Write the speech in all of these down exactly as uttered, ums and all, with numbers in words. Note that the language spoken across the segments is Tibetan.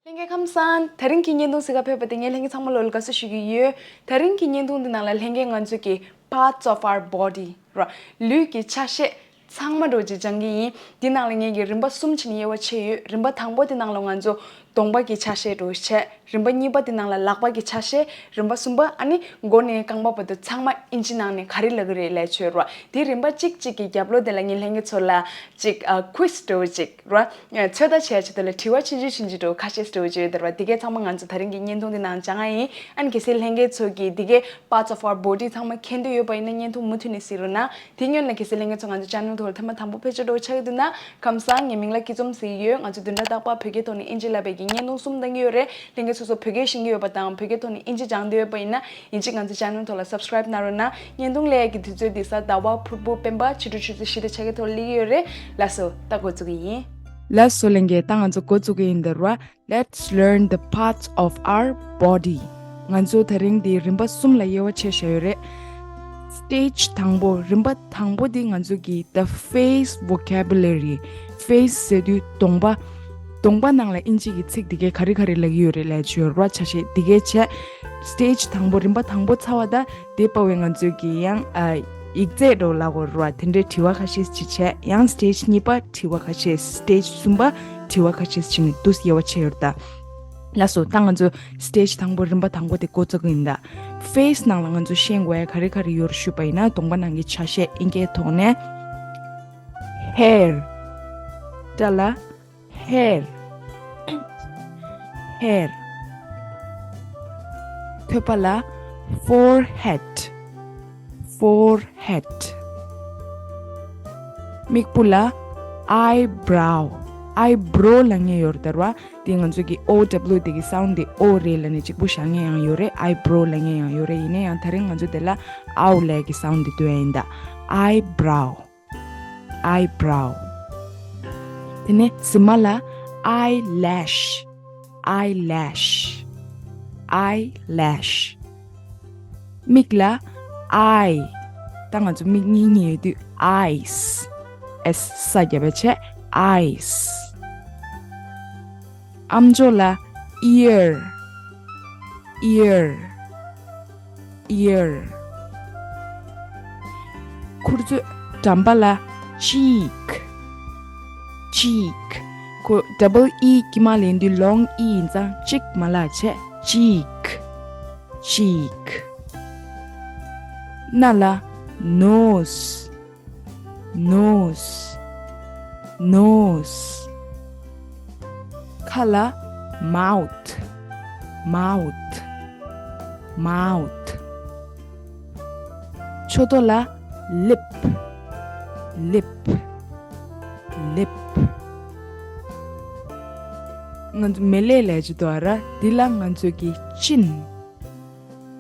ལྷན་རྒྱས་ཁམས་བཟང་། དེ་རིང་གི་བརྙན་ཐུང་གཟིགས་ག་ཕེབས་པ་དེ་ངས་ལྷན་རྒྱས་ཚང་མ་ལོ་ལ་དགའ་བསུ་ཞུ་གི་ཡོད། དེ་རིང་གི་བརྙན་ཐུང་འདི་ནང་ལ་ལྷན་རྒྱས་ང་ཚོ་གི་parts of our body ར། ལུས་ཀྱི་ཆ་ཤས་ཚང་མ་འགྲོ་ཅིག་སྦྱང་གི་ཡིན། འདི་ནང་ལ་ངས་ཀྱི་རིམ་པ་གསུམ་བྱས་ནས་དབྱེ་བ་ཕྱེ་ཡོད། རིམ་པ་དང་པོ་འདི་ནང་ལ་ང་ཚོ་གདོང་པ་གི་ཆ་ཤས་འགྲོ་བྱས། རིམ་པ་གཉིས་པ་འདི་ནང་ལ་ལག་པ་གི་ཆ་ཤས། རིམ་པ་གསུམ་པ་ཨ་ནི་མགོ་ནས་རྐང་པ་བར་དུ་ཚང་མ་ཨིན་ཇི་ནང་ནས་ག་རེ་ལབ་ཀྱི་རེད་ལབ་ཆོད་ར། དེ་རིམ་པ་གཅིག་གཅིག་གི་རྒྱབ་ལོགས་དེ་ལ་ངས་ལྷན་རྒྱས་ཚོ་ལ་ཅིག་ཨ་quiz འདྲ་བོ་ཅིག་ར། ཚོད་ལྟ་བྱས་ཆེད་དུ་ལ་དྲི་བ་ཆུང་ཆུང་ཆུང་ཆུང་འདྲ་བོ་ཁ་ཤས་འདྲ་བོ་ཅིག་ཡོད་དེ་ར། དེ་གས་ཚང་མ་ང་ཚོ་དེ་རིང་གི་བརྙན་ཐུང་འདི་ནང་སྦྱང་ཡ་ཡིན། ཨ་ནི་གལ་སྲིད་ལྷན་རྒྱས་ཚོ་གིས་དེ་གས་parts of our body ཚང་མ་མཁྱེན་འདོད་ཡོད་པ་ཡིན་ན་བརྙན་ཐུང་མུ་མཐུད་ནས་གཟིགས་རོགས་གནང་། དེ་སྔོན་ལ་གལ་སྲིད་ལྷན་རྒྱས་ཚོ་ང་ཚོ་channel ཐོག་ལ་ཐེངས་མ་དང་པོ་ཕེབས་བྱ་འདྲ་བོ་ཆགས་ཀྱི་འདུག་ན། ཁམས་བཟང་། ངའི་མིང་ལ་སྐྱིད་འཛོམས་ཟེར་གྱི་ཡོད། ང་ཚོ་བདུན་ཕྲག་རྟག་པར་བོད་སྐད་ཐོག་ནས་ཨིན་ཇི་བསླབ་པའི་གི་བརྙན་ཐུང་གསུམ་བཏང་གི་ཡོད་རེད། ལྷན་རྒྱས་ཚོ་ཚོ་བོད་སྐད་ཤེས་ཀྱི་ཡོད་པ་དང་བོད་སྐད་ཐོག་ནས་ཨིན་ཇི་སྦྱང་འདོད་ཡོད་པ་ཡིན་ན། ཡིན་གཅིག་ང་ཚོའི་channel ཐོག་ལ་subscribe གནང་རོགས་གནང་། བརྙན་ཐུང་སླེབས་ཡག་གི་དུས་ཚོད་འདི་གཟའ་ཟླ་བ། ཕུར་བུ། སྤེན་པ། ཕྱི་དྲོ་ཆུ་ཚོད་བཞི་དང་ཕྱེད་ཀའི་ཐོག་སླེབས་ཀྱི་ཡོད་རེད། ལགས་སོ། ད་འགོ་བཙུགས་ཀྱི་ཡིན། ལགས་སོ་ལྷན་རྒྱས། ད་ང་ཚོ་འགོ་བཙུགས་ཀྱི་ཡིན། འདི་ར། Let's learn the parts of our body. ང་ཚོ་དེ་རིང་འདི་རིམ་པ་གསུམ་ལ་དབྱེ་བ་ཕྱེ་བཞག་ཡོད་རེད། Stage དང་པོ། རིམ་པ་དང་པོ་འདི་ང་ཚོ་གི་the face vocabulary. Face ཟེར་དུས་གདོང་པ། གདོང་པ་ནང་ལ་ཨིན་ཇི་གི་ཚིག་འདི་གས་ག་རེ་ག་རེ་ལབ་ཀྱི་ཡོད་རེད་ལབ་ཡ་ཅིག་ཡོད་ར། ཆ་ཤས་འདི་གས་བྱས། Stage དང་པོ། རིམ་པ་དང་པོ་ཚར་བ་ད། དེ་བར་བའི་ང་ཚོས་ཀྱི་ཡང་ཨ་ཡིག་ཚད་འདྲ་བོ་ལབ་དགོས་རེད་བ། དེ་འདྲའི་དྲི་བ་ཁ་ཤས་ཅིག་བྱས། ཡང་stage གཉིས་པ་དྲི་བ་ཁ་ཤས། stage གསུམ་པ་དྲི་བ་ཁ་ཤས་བྱས་ནས་འདུག་སེ་དབྱེ་བ་ཕྱེ་ཡོད་རེད་ད། ལགས་སོ། ད་ང་ཚོ་stage དང་པོ། རིམ་པ་དང་པོ་དེ་འགོ་བཙུགས་ཀྱི་ཡིན་ད། Face ནང་ལ་ང་ཚོ་ཤེས་དགོས་ཡ་ག་རེ་ག་རེ་ཡོད་རེད་ཞུས་པ་ཡིན་ན། གདོང་པ་ནང་གི་ཆ་ཤས་ཨིན་སྐད་ཐོག་ནས། Hair. སྐྲ་ལ། Hair. Hair. ཐོད་པ་ལ། Forehead. Forehead. མིག་སྤུ་ལ། Eyebrow. Eyebrow ལབ་མཁན་ཡོད་རེད་ད་ར། དེ་ང་ཚོ་གི་O W དེ་གི་sound དེ་O རེད་ལབ་ནས་གཅིག་པུ་བཞག་མཁན་ཡང་ཡོད་རེད། Eyebrow ལབ་མཁན་ཡང་ཡོད་རེད། ཡིན་ན་ཡང་དེ་རིང་ང་ཚོ་དེ་ལ་Ow ལབ་ཀྱི་sound དེ་སྟོན་ཡ་ཡིན་ད། Eyebrow. Eyebrow. དེ་ནས་གཟིམ་མ་ལ། Eyelash. Eyelash. Eyelash. མིག་ལ། Eye. ད་ང་ཚོ་མིག་གཉིས་གཉིས་ཡོད་དུས་eyes. S ས་རྒྱབ་པ་བྱས། Eyes. ཨམ་ཅོག་ལ། Ear. Ear. Ear. མཁུར་ཚོས་འགྲམ་པ་ལ། Cheek. Cheek. ཁོ་double E དཀྱིལ་མ་ལེན་དུས་long E ཡིན་ཙང་གཅིག་མ་ལབ་བྱས། Cheek. Cheek. སྣ་ལ། Nose. Nose. Nose. ཁ་ལ། Mouth. Mouth. Mouth. མཆུ་ཏོ་ལ། Lip. Lip. Lip. ང་ཚོ་མེ་ལེ་ལབ་ཀྱི་འདུག་ཨ་ར། འདི་ལ་ང་ཚོས་ཀྱི་Chin.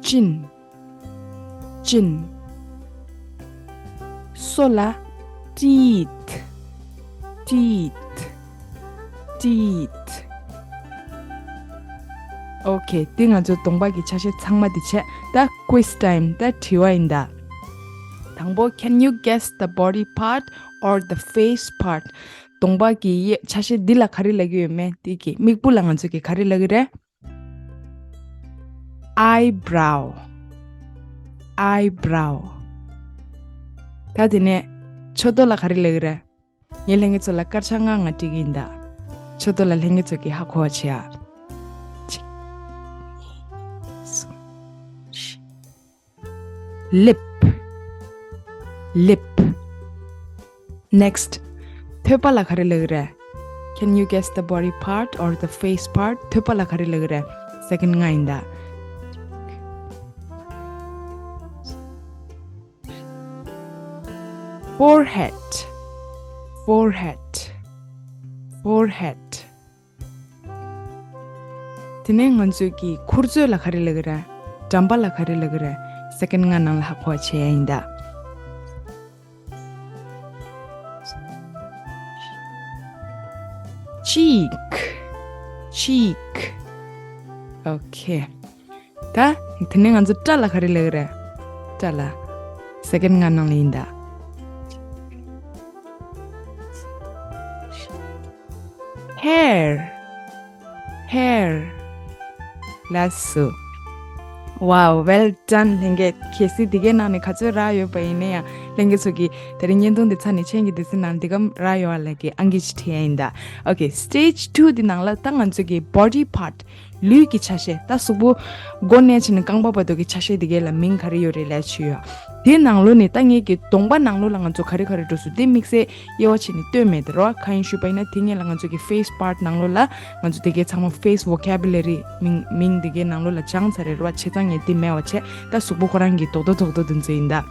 Chin. Chin. སོ་ལ། Teeth. Teeth. Teeth. Okay, དེ་ང་ཚོ་གདོང་པ་གི་ཆ་ཤས་ཚང་མ་དེ་བྱས། ད་quiz time. ད་དྲི་བ་ཡིན་ད། དང་པོ། Can you guess the body part or the face part? གདོང་པ་གི་ཆ་ཤས་འདི་ལ་ག་རེ་ལབ་ཀྱི་ཡོད་མེད། དེ་གི་མིག་སྤུ་ལ་ང་ཚོ་གི་ག་རེ་ལབ་ཀྱི་རེད། Eyebrow. Eyebrow. ད་དེ་ནས་མཆུ་ཏོ་ལ་ག་རེ་ལབ་ཀྱི་རེད། ངས་ལྷན་རྒྱས་ཚོ་ལ་དཀར་ཆག་ལྔ་ལྔ་སྤྲད་ཀྱི་ཡིན་ད། མཆུ་ཏོ་ལ་ལྷན་རྒྱས་ཚོ་གིས་ཧ་གོ་བ་བྱེད་ཨ། གཅིག་གཉིས། གསུམ། བཞི། Lip. Lip. Next. ཐོད་པ་ལ་ག་རེ་ལབ་ཀྱི་རེད། Can you guess the body part or the face part? ཐོད་པ་ལ་ག་རེ་ལབ་ཀྱི་རེད། Second ལྔ་ཡིན་ད། Forehead. Forehead. Forehead. དེ་ནས་ང་ཚོས་ཀྱི་མཁུར་ཚོས་ལ་ག་རེ་ལབ་ཀྱི་རེད། འགྲམ་པ་ལ་ག་རེ་ལབ་ཀྱི་རེད། Second ལྔ་ནང་ལ་ཧ་གོ་བ་བྱེད་ཡ་ཡིན་ད། Cheek. Cheek. Okay. ད་དེ་ནས་ང་ཚོ་སྐྲ་ལ་ག་རེ་ལབ་ཀྱི་རེད། སྐྲ་ལ། Second ལྔ་ནང་ལ་ཡིན་ད། Hair. hair. ལགས་སོ། Wow, well done. ལྷན་རྒྱས། གལ་སྲིད་འདི་གའི་ནང་ནས་ག་ཚོད་རག་ཡོད་པ་ཡིན་ན་ཡང་། ལྷན་རྒྱས་ཚོ་གིས་དེ་རིང་བརྙན་ཐུང་འདི་ཚར་ནས་མཆན་གྱི་འདི་ཚོའི་ནང་འདི་ག་རག་ཡོད་ལ་གི་ཨང་ཀི་ཅིག་བྲིས་ཡ་ཡིན་ད། Okay, stage two འདི་ནང་ལ་ད་ང་ཚོ་གི་body part, ལུས་ཀྱི་ཆ་ཤས། ད་གཟུགས་པོ་མགོ་ནས་བྱས་ནས་རྐང་པ་བར་དུ་གི་ཆ་ཤས་འདི་གའི་ལ་མིང་ག་རེ་ཡོད་རེད་ལབ་ཡ་ཡོད། དེའི་ནང་ལོགས་ནས་ད་ངེད་ཀྱི་གདོང་པ་ནང་ལོགས་ལ་ང་ཚོ་ག་རེ་ག་རེ་འགྲོ་སོང་དེ་དམིགས་བསལ་དབྱེ་བ་ཕྱེ་ནས་སྟོན་མེད་དེ་རོ། གང་ཡིན་ཞུས་པ་ཡིན་ན་དེ་སྔོན་ལ་ང་ཚོ་གི་face part ནང་ལོགས་ལ་ང་ཚོ་དེ་གའི་ཚང་མ་face vocabulary མིང་མིང་དེ་གའི་ནང་ལོགས་ལ་སྦྱངས་ཚར་རེད་རོ། བྱས་ཙང་ངས་དེ་མེད་པ་བྱས། ད་གཟུགས་པོ་ཁོ་རང་གི་རྡོག་རྡོག་རྡོག་རྡོག་དེ་ཚོ་ཡིན་ད།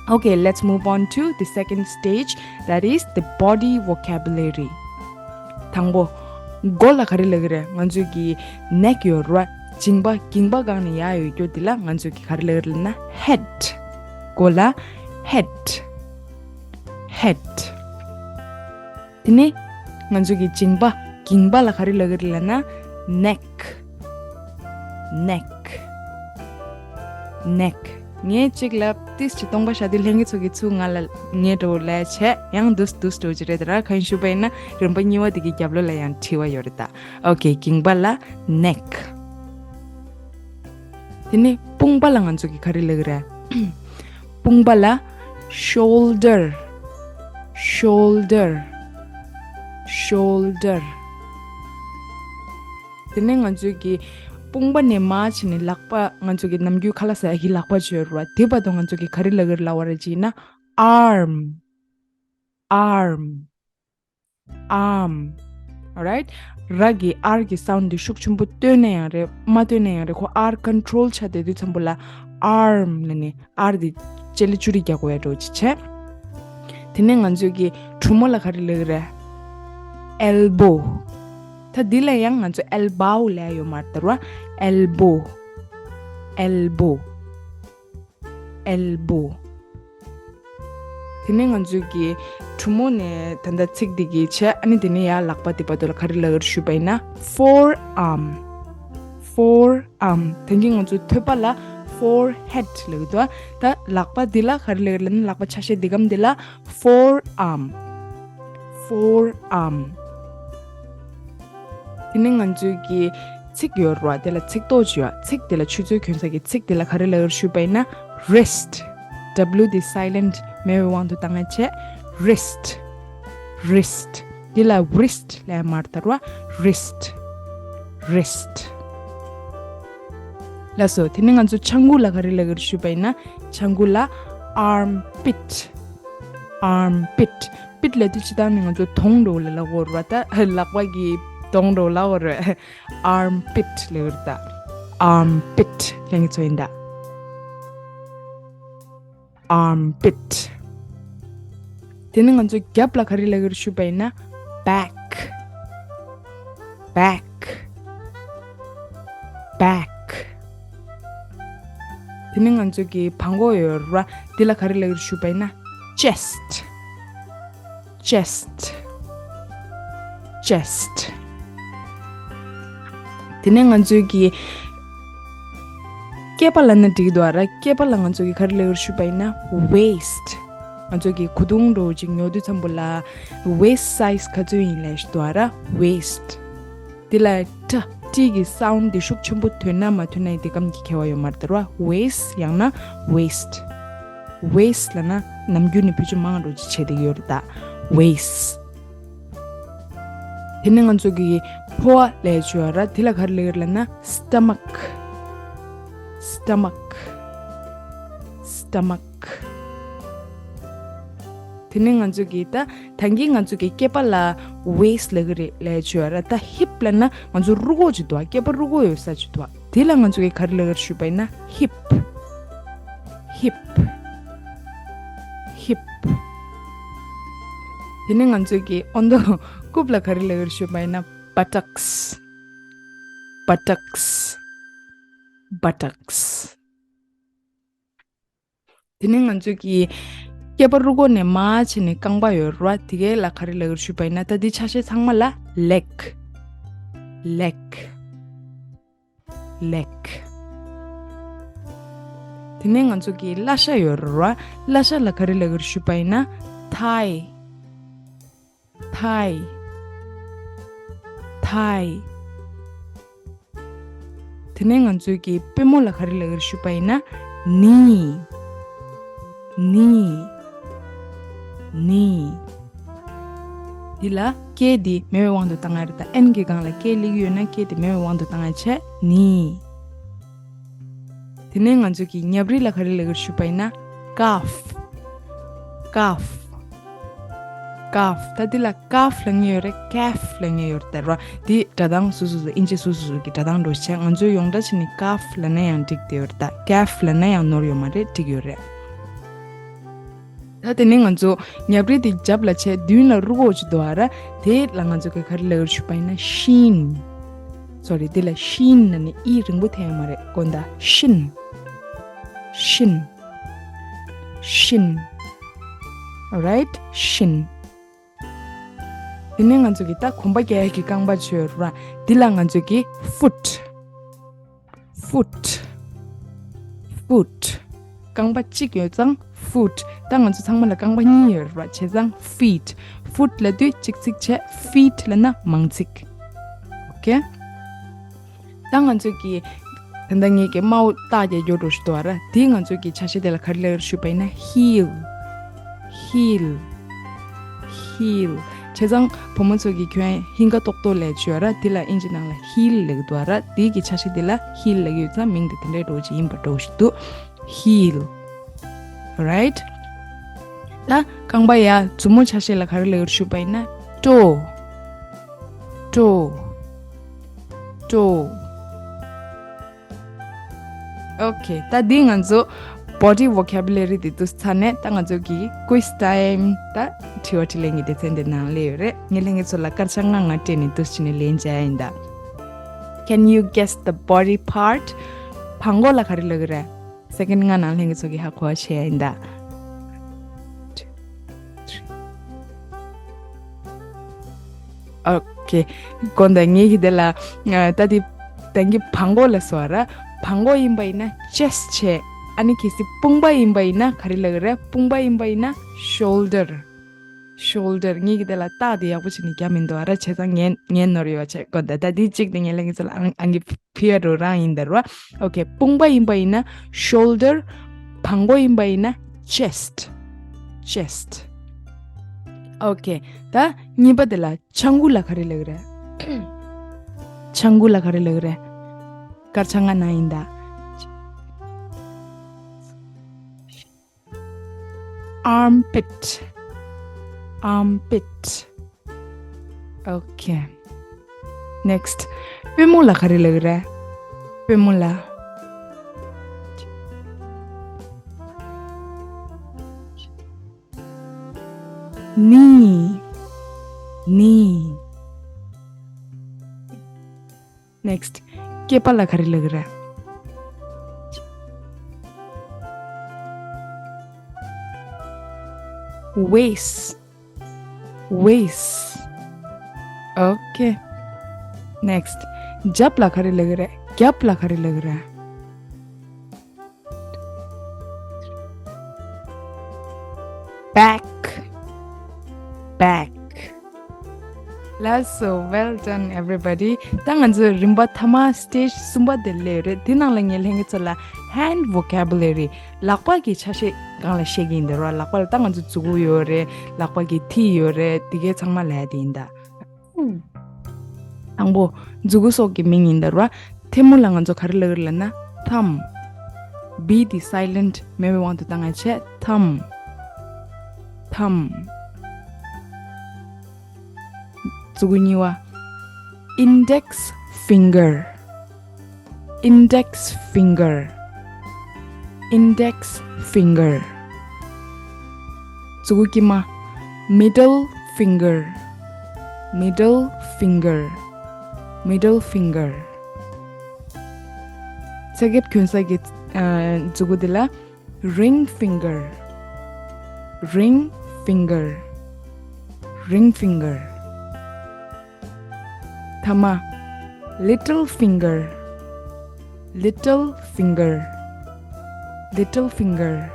Okay, let's move on to the second stage, that is the body vocabulary. དང་པོ། མགོ་ལ་ག་རེ་ལབ་ཀྱི་རེད། ང་ཚོས་ཀྱི་neck ཡོད་རེད་བ། མཇིང་པ། མཇིང་པ་སྒང་ནས་ཡར་ཡོད་རྒྱུ་དེ་ལ་ང་ཚོས་ཀྱི་ག་རེ་ལབ་ཀྱི་རེད་ལབ་ན་head། མགོ་ལ་head། head། དེ་ནས་ང་ཚོས་ཀྱི་མཇིང་པ། མཇིང་པ་ལ་ག་རེ་ལབ་ཀྱི་རེད་ལབ་ན་neck། neck། neck། ངས་གཅིག་ལབ་ཏིས་ཅིག་སྟོང་པ་བཞག་དུས་ལྷན་རྒྱས་ཚོ་གིས་ཚུར་ང་ལ་ངའི་འགྲོ་ལས་བྱས་ཡང་འདུས་འདུས་འགྲོ་གི་རེད་ད་ར། གང་ཞུ་བ་ཡིན་ན་རིམ་པ་གཉིས་པ་དེ་གི་རྒྱབ་ལོགས་ལ་ཡང་དྲི་བ་ཡོད་རེད་ད། Okay, མཇིང་པ་ལ་neck། དེ་ནས་དཔུང་པ་ལ་ང་ཚོ་གིས་ག་རེ་ལབ་ཀྱི་རེད། དཔུང་པ་ལ་shoulder། shoulder། shoulder། དེ་ནས་ང་ཚོས་ཀྱི་དཔུང་པ་ནས་མར་བྱས་ནས་ལག་པ། ང་ཚོ་གི་ནམ་རྒྱུན་ཁ་ལག་ཟ་ཡ་གི་ལག་པ་ཅིག་ཡོད་རེད་བ། དེ་བར་དུ་ང་ཚོ་གིས་ག་རེ་ལབ་ཀྱི་རེད་ལབ་པ་རེད་ཅེ་ན། arm། arm། arm། Alright. ར་གི་R གི་sound འདི་ཤུགས་ཆེན་པོ་བཏོན་ན་ཡང་རེད། མ་བཏོན་ན་ཡང་རེད། ཁོ་R control བྱས་བསྡད་དུས་ཙམ་པ་ལ་arm ལབ་ནས་R འདི་ལྕེ་ལ་ཅུ་རི་རྒྱག་དགོས་ཡ་འདྲ་བོ་ཅིག་བྱས། དེ་ནས་ང་ཚོས་ཀྱི་གྲུ་མོ་ལ་ག་རེ་ལབ་ཀྱི་རེད། elbow། ད་འདི་ལ་ཡང་ང་ཚོ་elbow ལབ་ཡ་ཡོད་མ་རེད་ད་ར། elbow། elbow། elbow། དེ་ནས་ང་ཚོས་ཀྱི་གྲུ་མོ་ནས་ད་ལྟ་ཚིགས་འདི་གི་བྱས། ཨ་ནི་དེ་ནས་ཡར་ལག་པ་དེ་བར་དུ་ལ་ག་རེ་ལབ་ཀྱི་རེད་ཞུས་པ་ཡིན་ན། forearm། forearm། ད་གིན་ང་ཚོ་ཐོད་པ་ལ་forehead ལབ་ཀྱི་འདུག་ད་ལག་པ་འདི་ལ་ག་རེ་ལབ་ཀྱི་རེད་ལབ་ན། ལག་པ་ཆ་ཤས་འདི་གམ་འདི་ལ་forearm། forearm། དེ་ནས་ང་ཚོའི་གི་ཚིགས་ཡོད་རེད་བ། དེ་ལ་ཚིགས་ཏོག་ཅིག་ཡོད། ཚིགས་དེ་ལ་ཆུ་ཚོད་གྱོན་ས་གི་ཚིགས་དེ་ལ་ག་རེ་ལབ་ཀྱི་རེད་ཞུས་པ་ཡིན་ན། wrist། W དེ་silent མེད་པའི་དབང་དུ་བཏང་ཡ་བྱས། wrist། wrist། དེ་ལ་wrist ལབ་ཡ་མ་རེད་ད་ར། wrist། wrist། ལགས་སོ། དེ་ནས་ང་ཚོ་ལྕགས་ཁུ་ལ་ག་རེ་ལབ་ཀྱི་རེད་ཞུས་པ་ཡིན་ན། ལྕགས་ཁུ་ལ་armpit། armpit། pit ལབ་དུས་སྤྱིར་བཏང་ནི་ང་ཚོ་གདོང་འདྲ་བོ་ལ་ལབ་ཀྱི་ཡོད་རེད་བ། ད་ལག་པ་གི་གདོང་འདྲ་བོ་ལབ་ཀྱི་ཡོད་རེད། armpit ལབ་ཀྱི་ཡོད་རེད་ད། armpit ལབ་མཁན་ཚོ་ཡིན་ད། armpit། དེ་ནས་ང་ཚོ་རྒྱབ་ལ་ག་རེ་ལབ་ཀྱི་རེད་ཞུས་པ་ཡིན་ན། back། back། back། དེ་ནས་ང་ཚོ་གི་བྲང་ཁོག་ཡོད་རེད་བ། འདི་ལ་ག་རེ་ལབ་ཀྱི་རེད་ཞུས་པ་ཡིན་ན། chest། chest། chest། དེ་ནས་ང་ཚོའི་གི་སྐེད་པ་ལབ་ན་འགྲིག་གི་འདུག་ཨ་ར། སྐེད་པ་ལ་ང་ཚོ་གི་ག་རེ་ལབ་ཀྱི་རེད་ཞུས་པ་ཡིན་ན། waist། ང་ཚོ་གི་གོས་ཐུང་འདྲ་བོ་ཅིག་ཉོ་དུས་ཙམ་པ་ལ་waist size ག་ཚོད་ཡིན་ལབ་ཀྱི་འདུག་ཨ་ར། waist། དེ་ལ་ཊ། ཊི་གི་sound དེ་ཤུགས་ཆེན་པོ་ཐོན་ན་མ་ཐོན་ན་དེ་གམ་གྱི་ཁྱད་པར་ཡོད་མ་རེད་ད་ར། waist ཡང་ན་waist། waist ལབ་ན་ནམ་རྒྱུན་ནས་བེད་སྤྱོད་མང་རུ་ཅིག་བྱེད་བསྡད་ཡོད་རེད་ད། waist། དེ་ནས་ང་ཚོ་གི་ཕོ་བ་ལབ་ཀྱི་ཡོད་ར། དེ་ལ་ག་རེ་ལབ་ཀྱི་རེད་ལབ་ན། stomach། stomach། stomach། དེ་ནས་ང་ཚོ་གི་ད་ད་གིན་ང་ཚོ་གི་སྐེད་པ་ལ་waist ལབ་ཀྱི་རེད་ལབ་ཀྱི་ཡོད་ར། ད་hip ལབ་ན་ང་ཚོ་རུས་ཁོག་ཅིག་འདུག་ཨ། སྐེད་པ་རུས་ཁོག་ཡོད་ས་ཅིག་འདུག་ཨ། དེ་ལ་ང་ཚོ་གི་ག་རེ་ལབ་ཀྱི་རེད་ཞུས་པ་ཡིན་ན། hip། hip། hip། དེ་ནས་ང་ཚོ་གི་ཨོ་མདོ་རྐུབ་ལ་ག་རེ་ལབ་ཀྱི་རེད་ཞུས་པ་ཡིན་ན། buttocks། buttocks། buttocks། དེ་ནས་ང་ཚོ་གི་སྐེད་པ་རུས་ཁོག་ནས་མར་བྱས་ནས་རྐང་པ་ཡོད་རེད་བ། དེ་གའི་ལ་ག་རེ་ལབ་ཀྱི་རེད་ཞུས་པ་ཡིན་ན། ད་འདི་ཆ་ཤས་ཚང་མ་ལ་leg། leg། དེ་ནས་ང་ཚོ་གི་བརླ་ཤ་ཡོད་རེད་བ། བརླ་ཤ་ལ་ག་རེ་ལབ་ཀྱི་རེད་ཞུས་པ་ཡིན་ན། thigh། thigh། དེ་ནས་ང་ཚོས་ཀྱི་པུས་མོ་ལ་ག་རེ་ལབ་ཀྱི་རེད་ཞུས་པ་ཡིན་ན། knee, knee, knee. འདི་ལ་ཀེ་འདི་མེད་པའི་དབང་དུ་བཏང་ཡ་རེད། ད་ཨེན་གྱི་སྒང་ལ་ཀེ་སླེབས་ཀྱི་ཡོད་ན་ཀེ་འདི་མེད་པའི་དབང་དུ་བཏང་ཡ་བྱས། knee. དེ་ནས་ང་ཚོས་ཀྱི་ཉབ་རིལ་ལ་ག་རེ་ལབ་ཀྱི་རེད་ཞུས་པ་ཡིན་ན། calf, calf, calf. ད་འདི་ལ་calf ལབ་མཁན་ཡོད་རེད། calf ལབ་མཁན་ཡོད་རེད་ད་ར། འདི་སྒྲ་གདངས་སོ་སོ་སོ། ཨིན་ཇི་སོ་སོ་སོ་གི་སྒྲ་གདངས་འགྲོ་བྱས། ང་ཚོས་ཡོངས་གྲགས་བྱས་ནས་calf ལབ་ན་ཡང་འགྲིག་བསྡད་ཡོད་རེད། ད་calf ལབ་ན་ཡང་ནོར་ཡོད་མ་རེད། འགྲིག་ཡོད་རེད། ད་དེ་ནས་ང་ཚོ་ཉབ་རིལ་དེ་རྒྱབ་ལ་བྱས། མདུན་ལ་རུ་གོ་ཅིག་འདུག་ཨ་ར། དེ་ལ་ང་ཚོ་གི་ག་རེ་ལབ་ཀྱི་རེད་ཞུས་པ་ཡིན་ན་shin. Sorry, དེ་ལ་shin ལབ་ནས་ཨི་རིང་པོ་འཐེན་ཡོད་མ་རེད། དགོངས་དག shin, shin, shin. Alright, shin. དེ་ནས་ང་ཚོ་གི་ད་གོམ་པ་རྒྱག་ཡག་གི་རྐང་པ་ཅིག་ཡོད་ར། འདི་ལ་ང་ཚོ་གི་foot, foot, foot. རྐང་པ་གཅིག་ཡོད་ཙང་foot། ད་ང་ཚོ་ཚང་མ་ལ་རྐང་པ་གཉིས་ཡོད་རེད་པ། བྱས་ཙང་feet. Foot ལབ་དུས་གཅིག་ཚིག་བྱས། feet ལབ་ན་མང་ཚིག okay. ད་ང་ཚོ་གི་ད་ལྟ་ངེད་ཀྱི་དམར་པོ་རྟགས་རྒྱག་རྒྱུ་འགྲོ་ཞིག་འདུག་ཨ་ར། དེ་ང་ཚོ་གི་ཆ་ཤས་དེ་ལ་ག་རེ་ལབ་ཀྱི་རེད་ཞུས་པ་ཡིན་ན་heel, heel, heel. བྱས་ཙང་བུ་མོ་ཚོ་གི་ཁྱོན་ཧིང་ག་ཏོག་ཏོག་ལབ་ཀྱི་ཡོད་ར། དེ་ལ་ཨིན་ཇི་ནང་ལ་heel ལབ་ཀྱི་འདུག་ཨ་ར། དེ་གི་ཆ་ཤས་དེ་ལ་heel ལབ་ཀྱི་ཡོད་ཙང་མིང་དེ་དེ་འདྲའི་འགྲོ་ཅིག་ཡིན་པ་འགྲོ་ཞིག་འདུག heel. Alright. ད་རྐང་པ་ཡ་མཛུབ་མོ་ཆ་ཤས་ལ་ག་རེ་ལབ་ཀྱི་རེད་ཞུས་པ་ཡིན་ན་toe, toe, toe. Okay, ད་འདི་ང་ཚོ་body vocabulary དེ་དུས་ཚར་ནས། ད་ང་ཚོ་གི་quiz time. ད་དྲི་བ་དྲིས་ལན་གྱི་སྡེ་ཚན་དེ་ནང་སླེབས་ཡོད་རེད། ངས་ལྷན་རྒྱས་ཚོ་ལ་སྐར་ཆ་ལྔ་ལྔ་སྤྲད་ནས་དུས་ཕྱིན་ནས་ལན་འཇལ་ཡ་ཡིན་ད། Can you guess the body part? བྲང་ཁོག་ལ་ག་རེ་ལབ་ཀྱི་རེད། སེ་ཀེན་ལྔ་ནང་ལྷན་རྒྱས་ཚོ་གི་ཧ་གོ་བ་བྱེད་ཡ་ཡིན་ད། Okay. དགོངས་དག་ངེད་ཀྱི་དེ་ལ་ད་དེ་ད་གིན་བྲང་ཁོག་ལབ་སོང་ཨ་ར། བྲང་ཁོག་ཡིན་པ་ཡིན་ན་chest བྱས། ཨ་ནི་གལ་སྲིད་དཔུང་པ་ཡིན་པ་ཡིན་ན་ག་རེ་ལབ་ཀྱི་རེད། དཔུང་པ་ཡིན་པ་ཡིན་ན་shoulder, shoulder. ངེད་ཀྱི་དེ་ལ་རྟགས་དེ་ཡག་པོ་བྱས་ནས་རྒྱབ་མི་འདུག་ཨ་ར། བྱས་ཙང་ངས་ངས་ནོར་ཡོད་བྱས། དགོངས་དག་ད་དེ་གཅིག་དེ་ངས་ལྷན་རྒྱས་ཚོ་ལ་ཨང་ཨང་གི་ཕི་ཡ་རོ་རང་ཡིན་ད་ར། Okay. དཔུང་པ་ཡིན་པ་ཡིན་ན་shoulder. བྲང་ཁོག་ཡིན་པ་ཡིན་ན་chest, chest. Okay. ད་གཉིས་པ་དེ་ལ་ལྕགས་སྒུག་ལ་ག་རེ་ལབ་ཀྱི་རེད། ལྕགས་སྒུག་ལ་ག་རེ་ལབ་ཀྱི་རེད། སྐར་ཆ་ལྔ་ནང་ཡིན་ད། Armpit, armpit. Okay. Next. པུས་མོ་ལ་ག་རེ་ལབ་ཀྱི་རེད། པུས་མོ་ལ། knee, knee. Next. སྐེད་པ་ལ་ག་རེ་ལབ་ཀྱི་རེད། waist, waist. Okay. Next. རྒྱབ་ལ་ག་རེ་ལབ་ཀྱི་རེད། རྒྱབ་ལ་ག་རེ་ལབ་ཀྱི་རེད། back, back. That's so well done, everybody. ད་ང་ཚོ་རིམ་པ་ཐ་མ་stage གསུམ་པ་དེ་སླེབས་རེད། དེ་ནང་ལ་ངས་ལྷན་རྒྱས་ཚོ་ལ་hand vocabulary, ལག་པ་གི་ཆ་ཤས་སྒང་ལ་བཤད་ཀྱི་ཡིན་ད་ར། ལག་པ་ལ་ད་ང་ཚོ་མཛུ་གུ་ཡོད་རེད། ལག་པ་གི་མཐིལ་ཡོད་རེད། དེ་གའི་ཚང་མ་ལབ་ཡ་དེ་ཡིན་ད། དང་པོ། མཛུ་གུ་སོགས་ཀྱི་མིང་ཡིན་ད་ར། མཐེ་མོ་ལ་ང་ཚོ་ག་རེ་ལབ་ཀྱི་རེད་ལབ་ན་thumb. བི་དེ་silent མེད་པའི་དབང་དུ་བཏང་ཡ་བྱས། thumb, thumb. མཛུ་གུ་གཉིས་པ། index finger, index finger, index finger. མཛུ་གུ་དཀྱིལ་མ། middle finger, middle finger, middle finger. ཚེ་རྒྱབ་གྱོན་ས་གི་ཨ་མཛུ་གུ་དེ་ལ་ring finger, ring finger, ring finger. ཐ་མ། little finger, little finger, little finger.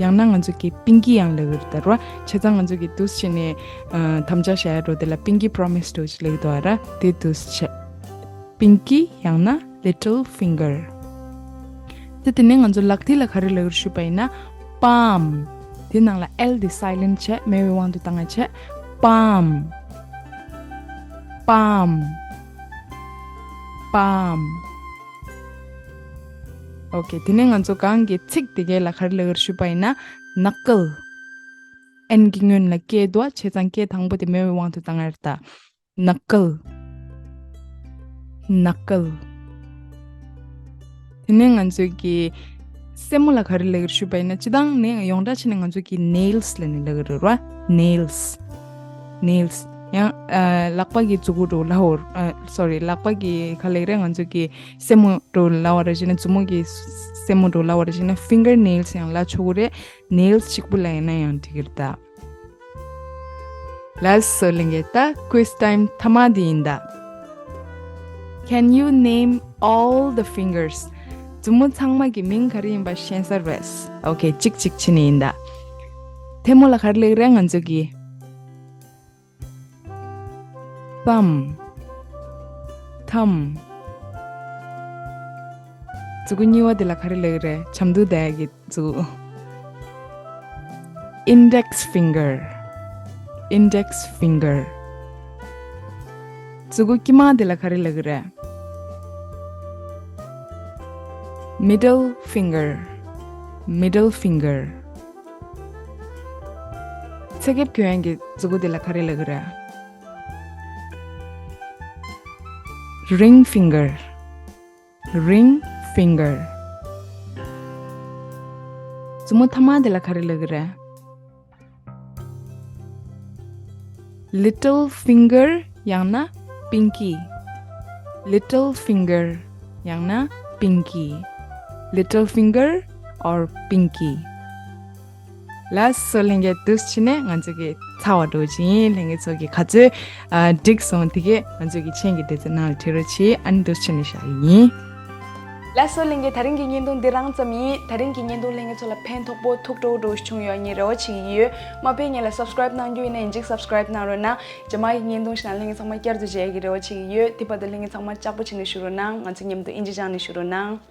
ཡང་ན་ང་ཚོ་གི་པིང་ཀི་ཡང་ལབ་ཀྱི་རེད་ད་ར། བྱས་ཙང་ང་ཚོ་གི་དུས་ཕྱིན་ནས་ཨ་དམ་བཅའ་བཞག་ཡ་འགྲོ་དེ་ལ་pinky promise འགྲོ་ཅིག་ལབ་ཀྱི་འདུག་ཨ་ར། དེ་དུས་ཕྱིན། པིང་ཀི་ཡང་ན་ Little finger. དེ་དེ་ནས་ང་ཚོ་ལག་མཐིལ་ལ་ག་རེ་ལབ་ཀྱི་རེད་ཞུས་པ་ཡིན་ན། palm. དེ་ནང་ལ་L དེ་silent་བྱས། མེད་པའི་དབང་དུ་བཏང་བྱས། palm. Palm. Palm. Okay, དེ་ནས་ང་ཚོ་གང་གི་ཚིགས་དེ་གའི་ལ་ག་རེ་ལབ་ཀྱི་རེད་ཞུས་པ་ཡིན་ན། knuckle. N གི་སྔོན་ལ་K འདུག་བྱས་ཙང་K དང་པོ་དེ་མེད་པའི་དབང་དུ་བཏང་ཡ་རེད་ད། knuckle. Knuckle. དེ་ནས་ང་ཚོས་ཀྱི་སེན་མོ་ལ་ག་རེ་ལབ་ཀྱི་རེད་ཞུས་པ་ཡིན་ན། སྤྱིར་བཏང་ནས་ཡོངས་གྲགས་བྱས་ནས་ང་ཚོས་ཀྱི་nails ལབ་ནས་ལབ་ཀྱི་རེད་བ། nails. Nails. ཡང་ཨ་ལག་པ་གི་མཛུ་གུ་འདྲ་ལབ་ཡོད། ཨ་sorry, ལག་པ་གི་ག་ལབ་ཀྱི་རེད། ང་ཚོས་ཀྱི་སེན་མོ་འདྲ་ལབ་པ་རེད་བྱས་ན། མཛུབ་མོ་གི་སེན་མོ་འདྲ་ལབ་པ་རེད་བྱས་ན། finger nails ཡང་ལབ་ཆོག་གི་རེད། nails གཅིག་པུ་ལབ་ཡིན་ན་ཡང་འགྲིག་གི་རེད་ད། ལགས་སོ་ལྷན་རྒྱས། ད་quiz time མཐའ་མ་དེ་ཡིན་ད། Can you name all the fingers? མཛུབ་མོ་ཚང་མ་གི་མིང་ག་རེ་ཡིན་པ་ཤེས་ས་རེད། Okay, གཅིག་གཅིག་བྱས་ནས་ཡིན་ད། ཐལ་མོ་ལ་ག་རེ་ལབ་ཀྱི་རེད་ང་ཚོ་གི། Thumb. Thumb. མཛུ་གུ་གཉིས་པ་དེ་ལ་ག་རེ་ལབ་ཀྱི་རེད། ཆམ་འདུག་བསྡད་ཀྱི་མཛུ་གུ། Index finger. Index finger. མཛུ་གུ་དཀྱིལ་མ་དེ་ལ་ག་རེ་ལབ་ཀྱི་རེད། Middle finger. Middle finger. ཚེ་རྒྱབ་གྱོན་ཡག་གི་མཛུ་གུ་དེ་ལ་ག་རེ་ལབ་ཀྱི་རེད། Ring finger. Ring finger. མཛུབ་མོ་མཐའ་མ་དེ་ལ་ག་རེ་ལབ་ཀྱི་རེད། Little finger ཡང་ན་pinky. Little finger ཡང་ན་pinky. Little finger or pinky. ལགས་སོ་ལྷན་རྒྱས། འདུག་སེ་བྱས་ནས་ང་ཚོ་གི་ཚར་བ་འགྲོ་གི་ཡིན། ལྷན་རྒྱས་ཚོ་གིས་ག་ཚོད་ཨ་འགྲིག་སོང་དེ་གས་ང་ཚོ་གི་མཆན་གྱི་དེ་ཚོའི་ནང་ལ་བྲིས་རོགས་བྱེད། ཨ་ནི་འདུག་སེ་བྱས་ནས་བཞག་གི་ཡིན། ལགས་སོ་ལྷན་རྒྱས། ད་རིང་གི་བརྙན་ཐུང་འདི་རང་ཙམ་ཡིན། ད་རིང་གི་བརྙན་ཐུང་ལྷན་རྒྱས་ཚོ་ལ་ཕན་ཐོགས་པོ་ཐུགས་སྤྲོ་བོ་བྱུང་ཡོད་ངས་རེ་བ་བྱེད་ཀྱི་ཡོད། མ་ཕེབས་སྔོན་ལ་subscribe གནང་རྒྱུ་ཡིན་ན་ཡིན་གཅིག་subscribe གནང་རོགས་གནང་། རྗེས་མ་གི་བརྙན་ཐུང་ཞིག་ནང་ལྷན་རྒྱས་ཚང་མ་བསྐྱར་དུ་མཇལ་ཡག་གི་རེ་བ་བྱེད་ཀྱི་ཡོད། དེ་བར་དུ་ལྷན་རྒྱས་ཚང་མ་ལྕགས་པོ་བྱས་ནས་བཞུགས་རོགས་གནང་། ང་ཚོ་མཉམ་དུ་ཨིན་ཇི་སྦྱངས་ནས་བཞུགས་རོགས་གནང་།